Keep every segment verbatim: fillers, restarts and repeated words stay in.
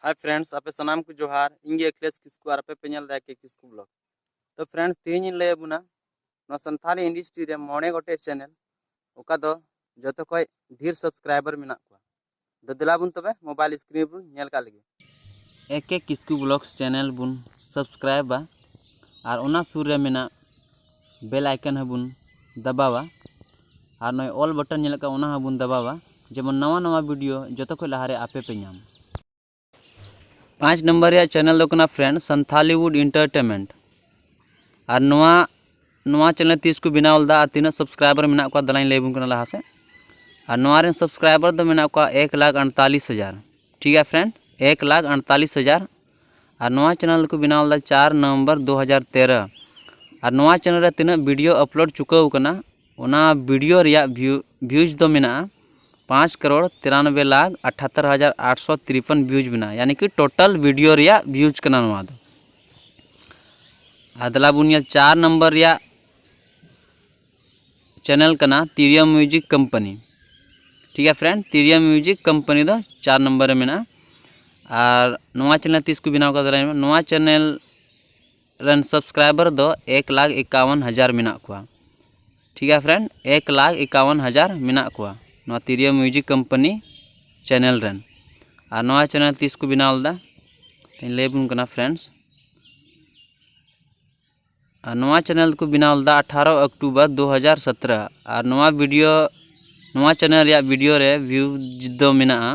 Hi friends, ᱟᱯᱮ ᱥᱟᱱᱟᱢ ᱠᱚ ᱡᱚᱦᱟᱨ᱾ ᱤᱧ ᱜᱮ ᱟᱠᱷᱤᱞᱮᱥ ᱠᱤᱥᱠᱩ ᱟᱨ ᱟᱯᱮ ᱯᱮ ᱧᱮᱞ ᱮᱫᱟ ᱮ ᱠᱮ ᱠᱤᱥᱠᱩ ᱵᱞᱚᱜ᱾ ᱛᱚ friends, ᱛᱮᱦᱮᱧ ᱤᱧ ᱞᱟᱹᱭ ᱟᱵᱚᱱᱟ ᱱᱚᱣᱟ ᱥᱟᱱᱛᱷᱟᱞᱤ industry ᱨᱮ ᱢᱚᱬᱮ ᱜᱚᱴᱮᱡ channel, ᱚᱠᱟ ᱫᱚ ᱡᱚᱛᱚ ᱠᱷᱚᱡ ᱰᱷᱮᱨ subscriber ᱢᱮᱱᱟᱜ ᱠᱚᱣᱟ᱾ ᱫᱚ ᱫᱮᱞᱟ ᱵᱚᱱ ᱛᱚᱵᱮ mobile screen ᱵᱚᱱ ᱧᱮᱞ ᱠᱟᱜ ᱞᱮᱜᱮ᱾ ᱮ ᱠᱮ ᱠᱤᱥᱠᱩ ᱵᱞᱚᱜᱥ channel ᱵᱚᱱ subscribeᱟ ᱟᱨ ᱚᱱᱟ ᱥᱩᱨ ᱨᱮ ᱢᱮᱱᱟᱜ bell icon ᱦᱚᱸᱵᱚᱱ ᱫᱟᱵᱟᱣᱟ ᱟᱨ ᱱᱚᱜᱼᱚᱭ all button ᱧᱮᱞᱚᱜ ᱠᱟᱱᱟ, ᱚᱱᱟ ᱦᱚᱸᱵᱚᱱ ᱫᱟᱵᱟᱣᱟ, ᱡᱮᱢᱚᱱ ᱱᱟᱣᱟ ᱱᱟᱣᱟ video ᱡᱚᱛᱚ ᱠᱷᱚᱡ ᱞᱟᱦᱟᱨᱮ ᱟᱯᱮ ᱯᱮ ᱧᱟᱢ᱾ ᱯᱟᱸᱪ ᱱᱚᱢᱵᱚᱨ ᱨᱮᱭᱟᱜ channel ᱫᱚ ᱠᱟᱱᱟ friends ᱥᱟᱱᱛᱷᱟᱞᱤᱣᱩᱰ Entertainment᱾ ᱟᱨ ᱱᱚᱣᱟ ᱱᱚᱣᱟ channel ᱛᱤᱥ ᱠᱚ ᱵᱮᱱᱟᱣ ᱞᱮᱫᱟ ᱟᱨ ᱛᱤᱱᱟᱹᱜ subscriber ᱢᱮᱱᱟᱜ ᱠᱚᱣᱟ, ᱫᱮᱞᱟᱧ ᱞᱟᱹᱭ ᱟᱵᱚᱱ ᱠᱟᱱᱟ ᱞᱟᱦᱟ ᱥᱮᱫ᱾ ᱟᱨ ᱱᱚᱣᱟ ᱨᱮᱱ subscriber ᱫᱚ ᱢᱮᱱᱟᱜ ᱠᱚᱣᱟ ᱮᱠ ᱞᱟᱠᱷ ᱟᱴᱛᱟᱞᱤᱥ ᱦᱟᱡᱟᱨ᱾ ᱴᱷᱤᱠ ᱜᱮᱭᱟ friend, ᱮᱠ ᱞᱟᱠᱷ ᱟᱴᱛᱟᱞᱤᱥ ᱦᱟᱡᱟᱨ᱾ ᱟᱨ ᱱᱚᱣᱟ channel ᱫᱚᱠᱚ ᱵᱮᱱᱟᱣ ᱞᱮᱫᱟ ᱪᱟᱨ ᱱᱚᱵᱷᱮᱢᱵᱚᱨ ᱫᱩ ᱦᱟᱡᱟᱨ ᱛᱮᱨᱚ᱾ ᱟᱨ ᱱᱚᱣᱟ channel ᱨᱮ ᱛᱤᱱᱟᱹᱜ video upload ᱪᱩᱠᱟᱹᱣ ᱠᱟᱱᱟ, ᱚᱱᱟ video ᱨᱮᱭᱟᱜ view views ᱫᱚ ᱢᱮᱱᱟᱜᱼᱟ ᱯᱟᱸᱪ ᱠᱟᱨᱳᱲ ᱛᱤᱨᱟᱱᱚᱵᱵᱳᱭ ᱞᱟᱠᱷ ᱟᱴᱷᱟᱛᱛᱳᱨ ᱦᱟᱡᱟᱨ ᱟᱴᱥᱚ ᱛᱤᱨᱯᱚᱱ views ᱢᱮᱱᱟᱜᱼᱟ, ᱭᱟᱱᱤ ᱠᱤ total video ᱨᱮᱭᱟᱜ views ᱠᱟᱱᱟ ᱱᱚᱣᱟ ᱫᱚ᱾ ᱟᱨ ᱫᱮᱞᱟ ᱵᱚᱱ ᱧᱮᱞ ᱪᱟᱨ ᱱᱚᱢᱵᱚᱨ ᱨᱮᱭᱟᱜ channel ᱠᱟᱱᱟ ᱛᱤᱨᱭᱳ Music Company᱾ ᱴᱷᱤᱠ ᱜᱮᱭᱟ friend, ᱛᱤᱨᱭᱳ Music Company ᱫᱚ ᱪᱟᱨ ᱱᱚᱢᱵᱚᱨ ᱨᱮ ᱢᱮᱱᱟᱜᱼᱟ᱾ ᱟᱨ ᱱᱚᱣᱟ channel ᱛᱤᱥ ᱠᱚ ᱵᱮᱱᱟᱣ ᱠᱟᱫᱟ? ᱱᱚᱣᱟ channel ᱨᱮᱱ subscriber ᱫᱚ ᱮᱠ ᱞᱟᱠᱷ ᱮᱠᱟᱣᱚᱱ ᱦᱟᱡᱟᱨ ᱢᱮᱱᱟᱜ ᱠᱚᱣᱟ᱾ ᱴᱷᱤᱠ ᱜᱮᱭᱟ friend, ᱮᱠ ᱞᱟᱠᱷ ᱮᱠᱟᱣᱚᱱ ᱦᱟᱡᱟᱨ ᱢᱮᱱᱟᱜ ᱠᱚᱣᱟ ᱱᱚᱣᱟ ᱛᱤᱨᱭᱳ Music Company channel ᱨᱮᱱ᱾ ᱟᱨ ᱱᱚᱣᱟ channel ᱛᱤᱥ ᱠᱚ ᱵᱮᱱᱟᱣ ᱞᱮᱫᱟ? ᱤᱧ ᱞᱟᱹᱭ ᱟᱵᱚᱱ ᱠᱟᱱᱟ friends᱾ ᱟᱨ ᱱᱚᱣᱟ channel ᱠᱚ ᱵᱮᱱᱟᱣ ᱞᱮᱫᱟ ᱟᱴᱷᱟᱨᱚ ᱚᱠᱴᱳᱵᱚᱨ ᱫᱩ ᱦᱟᱡᱟᱨ ᱥᱚᱛᱨᱚ᱾ ᱟᱨ ᱱᱚᱣᱟ video ᱱᱚᱣᱟ channel ᱨᱮᱭᱟᱜ video ᱨᱮ views ᱫᱚ ᱢᱮᱱᱟᱜᱼᱟ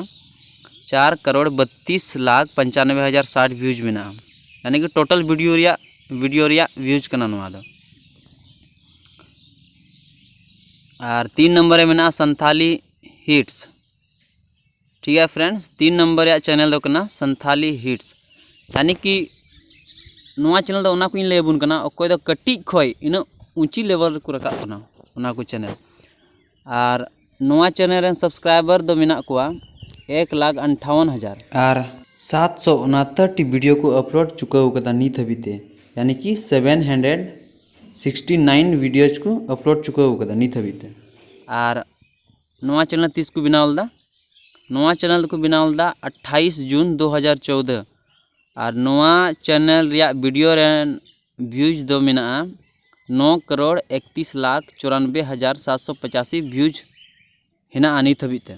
ᱪᱟᱨ ᱠᱟᱨᱳᱲ ᱵᱟᱛᱤᱥ ᱞᱟᱠᱷ ᱯᱚᱧᱪᱟᱱᱚᱵᱵᱳᱭ ᱦᱟᱡᱟᱨ ᱥᱟᱴ views ᱢᱮᱱᱟᱜᱼᱟ, ᱭᱟᱱᱤ ᱠᱤ total video ᱨᱮᱭᱟᱜ video ᱨᱮᱭᱟᱜ views ᱠᱟᱱᱟ ᱱᱚᱣᱟ ᱫᱚ᱾ ᱟᱨ ᱛᱤᱱ ᱱᱚᱢᱵᱚᱨ ᱨᱮ ᱢᱮᱱᱟᱜᱼᱟ ᱥᱟᱱᱛᱷᱟᱞᱤ Hits᱾ ᱴᱷᱤᱠ ᱜᱮᱭᱟ friends, ᱛᱤᱱ ᱱᱚᱢᱵᱚᱨ ᱨᱮᱭᱟᱜ channel ᱫᱚ ᱠᱟᱱᱟ ᱥᱟᱱᱛᱷᱟᱞᱤ Hits᱾ ᱭᱟᱱᱤ ᱠᱤ ᱱᱚᱣᱟ channel ᱫᱚ ᱚᱱᱟ ᱠᱚᱧ ᱞᱟᱹᱭ ᱟᱵᱚᱱ ᱠᱟᱱᱟ, ᱚᱠᱚᱭ ᱫᱚ ᱠᱟᱹᱴᱤᱡ ᱠᱷᱚᱡ ᱤᱱᱟᱹᱜ ᱩᱸᱪᱤ level ᱨᱮᱠᱚ ᱨᱟᱠᱟᱵ ᱠᱟᱱᱟ, ᱚᱱᱟ ᱠᱚ channel᱾ ᱟᱨ ᱱᱚᱣᱟ channel ᱨᱮᱱ subscriber ᱫᱚ ᱢᱮᱱᱟᱜ ᱠᱚᱣᱟ ᱮᱠ ᱞᱟᱠᱷ ᱟᱴᱷᱟᱣᱚᱱ ᱦᱟᱡᱟᱨ᱾ ᱟᱨ ᱥᱟᱛᱥᱚ ᱩᱱᱟᱛᱛᱚᱨ ᱴᱤ video ᱠᱚ upload ᱪᱩᱠᱟᱹᱣ ᱠᱟᱫᱟ ᱱᱤᱛ ᱦᱟᱹᱵᱤᱡ ᱛᱮ, ᱭᱟᱱᱤ ᱠᱤ seven hundred sixty nine videos ᱠᱚ upload ᱪᱩᱠᱟᱹᱣ ᱠᱟᱫᱟ ᱱᱤᱛ ᱦᱟᱹᱵᱤᱡ ᱛᱮ᱾ ᱟᱨ ᱱᱚᱣᱟ channel ᱛᱤᱥ ᱠᱚ ᱵᱮᱱᱟᱣ ᱞᱮᱫᱟ? ᱱᱚᱣᱟ ᱪᱮᱱᱮᱞ ᱫᱚᱠᱚ ᱵᱮᱱᱟᱣ ᱞᱮᱫᱟ ᱟᱴᱷᱟᱭᱤᱥ ᱡᱩᱱ ᱫᱩ ᱦᱟᱡᱟᱨ ᱪᱳᱣᱫᱟᱹ᱾ ᱟᱨ ᱱᱚᱣᱟ ᱪᱮᱱᱮᱞ ᱨᱮᱭᱟᱜ ᱵᱷᱤᱰᱤᱭᱳ ᱨᱮᱱ ᱵᱷᱤᱭᱩᱡᱽ ᱫᱚ ᱢᱮᱱᱟᱜᱼᱟ ᱱᱚ ᱠᱟᱨᱳᱲ ᱮᱠᱛᱤᱥ ᱞᱟᱠᱷ ᱪᱩᱨᱟᱱᱵᱮ ᱦᱟᱡᱟᱨ ᱥᱟᱛᱥᱚ ᱯᱚᱪᱟᱥᱤ ᱵᱷᱤᱭᱩᱡᱽ ᱦᱮᱱᱟᱜᱼᱟ ᱱᱤᱛ ᱦᱟᱹᱵᱤᱡ ᱛᱮ᱾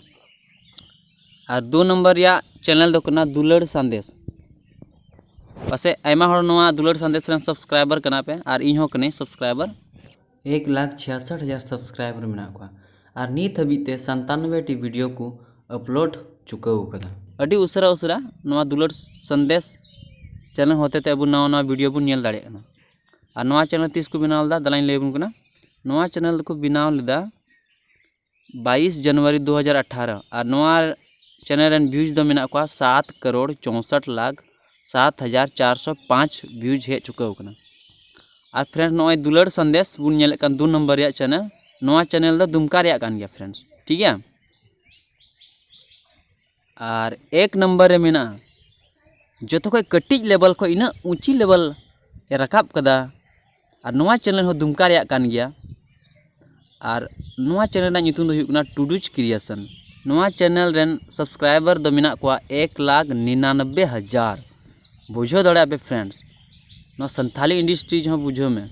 ᱟᱨ ᱫᱩ ᱱᱚᱢᱵᱚᱨ ᱨᱮᱭᱟᱜ ᱪᱮᱱᱮᱞ ᱫᱚ ᱠᱟᱱᱟ ᱫᱩᱞᱟᱹᱲ ᱥᱟᱸᱫᱮᱥ᱾ ᱯᱟᱥᱮᱡ ᱟᱭᱢᱟ ᱦᱚᱲ ᱱᱚᱣᱟ ᱫᱩᱞᱟᱹᱲ ᱥᱟᱸᱫᱮᱥ ᱨᱮᱱ ᱥᱟᱵᱥᱠᱨᱟᱭᱵᱟᱨ ᱠᱟᱱᱟ ᱯᱮ, ᱟᱨ ᱤᱧ ᱦᱚᱸ ᱠᱟᱹᱱᱟᱹᱧ ᱥᱟᱵᱥᱠᱨᱟᱭᱵᱟᱨ᱾ ᱮᱠ ᱞᱟᱠᱷ ᱪᱷᱤᱭᱟᱥᱚᱴ ᱦᱟᱡᱟᱨ ᱥᱟᱵᱥᱠᱨᱟᱭᱵᱟᱨ ᱢᱮᱱᱟᱜ ᱠᱚᱣᱟ, ᱟᱨ ᱱᱤᱛ ᱦᱟᱹᱵᱤᱡ ᱛᱮ ᱥᱟᱱᱛᱟᱱᱵᱮ ᱴᱤ ᱵᱷᱤᱰᱤᱭᱳ ᱠᱚ ᱟᱯᱞᱳᱰ ᱪᱩᱠᱟᱹᱣ ᱟᱠᱟᱫᱟ᱾ ᱟᱹᱰᱤ ᱩᱥᱟᱹᱨᱟ ᱩᱥᱟᱹᱨᱟ ᱱᱚᱣᱟ ᱫᱩᱞᱟᱹᱲ ᱥᱟᱸᱫᱮᱥ ᱪᱮᱱᱮᱞ ᱦᱚᱛᱮ ᱛᱮ ᱟᱵᱚ ᱱᱟᱣᱟ ᱱᱟᱣᱟ ᱵᱷᱤᱰᱤᱭᱳ ᱵᱚᱱ ᱧᱮᱞ ᱫᱟᱲᱮᱭᱟᱜ ᱠᱟᱱᱟ᱾ ᱟᱨ ᱱᱚᱣᱟ ᱪᱮᱱᱮᱞ ᱛᱤᱥ ᱠᱚ ᱵᱮᱱᱟᱣ ᱞᱮᱫᱟ, ᱫᱮᱞᱟᱧ ᱞᱟᱹᱭ ᱟᱵᱚᱱ ᱠᱟᱱᱟ᱾ ᱱᱚᱣᱟ ᱪᱮᱱᱮᱞ ᱫᱚᱠᱚ ᱵᱮᱱᱟᱣ ᱞᱮᱫᱟ ᱵᱟᱭᱤᱥ ᱡᱟᱱᱩᱣᱟᱨᱤ ᱫᱩ ᱦᱟᱡᱟᱨ ᱟᱴᱷᱟᱨᱚ, ᱟᱨ ᱱᱚᱣᱟ ᱪᱮᱱᱮᱞ ᱨᱮᱱ ᱵᱷᱤᱭᱩᱡᱽ ᱫᱚ ᱢᱮᱱᱟᱜ ᱠᱚᱣᱟ ᱥᱟᱛ ᱠᱟᱨᱳᱲ ᱪᱳᱥᱚᱴ ᱞᱟᱠᱷ ᱥᱟᱛ ᱦᱟᱡᱟᱨ ᱪᱟᱨᱥᱚ ᱯᱟᱸᱪ ᱵᱷᱤᱭᱩᱡᱽ ᱦᱮᱡ ᱪᱩᱠᱟᱹᱣ ᱟᱠᱟᱱᱟ᱾ ᱟᱨ ᱯᱷᱨᱮᱱᱰ, ᱱᱚᱜᱼᱚᱭ ᱫᱩᱞᱟᱹᱲ ᱥᱟᱸᱫᱮᱥ ᱵᱚᱱ ᱧᱮᱞᱮᱫ ᱠᱟᱱ ᱫᱩ ᱱᱚᱢᱵᱚᱨ ᱨᱮᱭᱟᱜ ᱪᱮᱱᱮᱞ, ᱱᱚᱣᱟ ᱪᱮᱱᱮᱞ ᱫᱚ ᱫᱩᱢᱠᱟ ᱨᱮᱭᱟᱜ ᱠᱟᱱ ᱜᱮᱭᱟ ᱯᱷᱨᱮᱱᱰ, ᱴᱷᱤᱠ ᱜᱮᱭᱟ᱾ ᱟᱨ ᱮᱠ ᱱᱚᱢᱵᱚᱨ ᱨᱮ ᱢᱮᱱᱟᱜᱼᱟ ᱡᱚᱛᱚ ᱠᱷᱚᱡ ᱠᱟᱹᱴᱤᱡ ᱞᱮᱵᱮᱞ ᱠᱷᱚᱡ ᱤᱱᱟᱹᱜ ᱩᱸᱪᱤ ᱞᱮᱵᱮᱞ ᱮ ᱨᱟᱠᱟᱵ ᱠᱟᱫᱟ᱾ ᱟᱨ ᱱᱚᱣᱟ ᱪᱮᱱᱮᱞ ᱦᱚᱸ ᱫᱩᱢᱠᱟ ᱨᱮᱭᱟᱜ ᱠᱟᱱ ᱜᱮᱭᱟ᱾ ᱟᱨ ᱱᱚᱣᱟ ᱪᱮᱱᱮᱞ ᱨᱮᱱᱟᱜ ᱧᱩᱛᱩᱢ ᱫᱚ ᱦᱩᱭᱩᱜ ᱠᱟᱱᱟ ᱴᱩᱰᱩᱡᱽ ᱠᱨᱤᱭᱮᱥᱚᱱ᱾ ᱱᱚᱣᱟ ᱪᱮᱱᱮᱞ ᱨᱮᱱ ᱥᱟᱵᱥᱠᱨᱟᱭᱵᱟᱨ ᱫᱚ ᱢᱮᱱᱟᱜ ᱠᱚᱣᱟ ᱮᱠ ᱞᱟᱠᱷ ᱱᱤᱱᱟᱱᱵᱵᱮ ᱦᱟᱡᱟᱨ᱾ ᱵᱩᱡᱷᱟᱹᱣ ᱫᱟᱲᱮᱭᱟᱜᱼᱟ ᱯᱮ ᱯᱷᱨᱮᱱᱰᱥ, ᱱᱚᱣᱟ ᱥᱟᱱᱛᱷᱟᱞᱤ ᱤᱱᱰᱟᱥᱴᱨᱤᱡᱽ ᱦᱚᱸ ᱵᱩᱡᱷᱟᱹᱣ ᱢᱮ᱾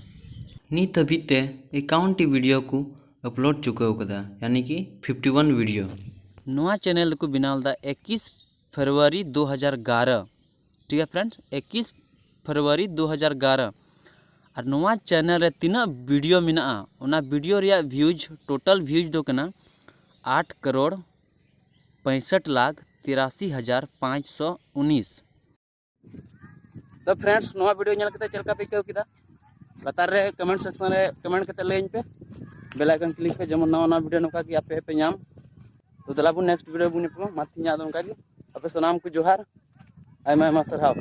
ᱱᱤᱛ ᱦᱟᱹᱵᱤᱡ ᱛᱮ ᱮᱠᱟᱣᱩᱱᱴ ᱴᱤ ᱵᱷᱤᱰᱤᱭᱳ ᱠᱚ ᱟᱯᱞᱳᱰ ᱪᱩᱠᱟᱹᱣ ᱠᱟᱫᱟ, ᱭᱟᱱᱤ ᱠᱤ ᱯᱷᱤᱯᱴᱤ ᱣᱟᱱ ᱵᱷᱤᱰᱤᱭᱳ᱾ ᱱᱚᱣᱟ ᱪᱮᱱᱮᱞ ᱫᱚᱠᱚ ᱵᱮᱱᱟᱣ ᱞᱮᱫᱟ ᱮᱠᱤᱥ ᱯᱷᱮᱵᱽᱨᱩᱣᱟᱨᱤ ᱫᱩ ᱦᱟᱡᱟᱨ ᱜᱟᱨᱚ, ᱴᱷᱤᱠ ᱜᱮᱭᱟ ᱯᱷᱨᱮᱱᱰ, ᱮᱠᱤᱥ ᱯᱷᱮᱵᱽᱨᱩᱣᱟᱨᱤ ᱫᱩ ᱦᱟᱡᱟᱨ ᱜᱟᱨᱚ᱾ ᱟᱨ ᱱᱚᱣᱟ ᱪᱮᱱᱮᱞ ᱨᱮ ᱛᱤᱱᱟᱹᱜ ᱵᱷᱤᱰᱤᱭᱳ ᱢᱮᱱᱟᱜᱼᱟ, ᱚᱱᱟ ᱵᱷᱤᱰᱤᱭᱳ ᱨᱮᱭᱟᱜ ᱵᱷᱤᱭᱩᱡᱽ, ᱴᱳᱴᱟᱞ ᱵᱷᱤᱭᱩᱡᱽ ᱫᱚ ᱠᱟᱱᱟ ᱟᱴ ᱠᱟᱨᱳᱲ ᱯᱚᱸᱭᱥᱚᱴ ᱞᱟᱠᱷ ᱛᱤᱨᱟᱥᱤ ᱦᱟᱡᱟᱨ ᱯᱟᱸᱪᱥᱚ ᱩᱱᱤᱥ᱾ ᱛᱚ ᱯᱷᱨᱮᱱᱰᱥ, ᱱᱚᱣᱟ ᱵᱷᱤᱰᱤᱭᱳ ᱧᱮᱞ ᱠᱟᱛᱮ ᱪᱮᱫ ᱞᱮᱠᱟ ᱯᱮ ᱟᱹᱭᱠᱟᱹᱣ ᱠᱮᱫᱟ? ᱞᱟᱛᱟᱨ ᱨᱮ ᱠᱚᱢᱮᱱᱴ ᱥᱮᱠᱥᱚᱱ ᱨᱮ ᱠᱚᱢᱮᱱᱴ ᱠᱟᱛᱮ ᱞᱟᱹᱭᱟᱹᱧ ᱯᱮ, ᱵᱮᱞ ᱟᱭᱠᱚᱱ ᱠᱞᱤᱠ ᱯᱮ, ᱡᱮᱢᱚᱱ ᱱᱟᱣᱟ ᱱᱟᱣᱟ ᱵᱷᱤᱰᱤᱭᱳ ᱱᱚᱝᱠᱟ ᱜᱮ ᱟᱯᱮ ᱯᱮ ᱧᱟᱢ᱾ ᱛᱚ ᱫᱮᱞᱟ ᱵᱚᱱ ᱱᱮᱠᱥᱴ ᱵᱷᱤᱰᱤᱭᱳ ᱵᱚᱱ ᱧᱟᱯᱟᱢᱟ᱾ ᱢᱟ ᱛᱮᱦᱮᱧᱟᱜ ᱫᱚ ᱱᱚᱝᱠᱟ ᱜᱮ, ᱟᱯᱮ ᱥᱟᱱᱟᱢ ᱠᱚ ᱡᱚᱦᱟᱨ, ᱟᱭᱢᱟ ᱟᱭᱢᱟ ᱥᱟᱨᱦᱟᱣ᱾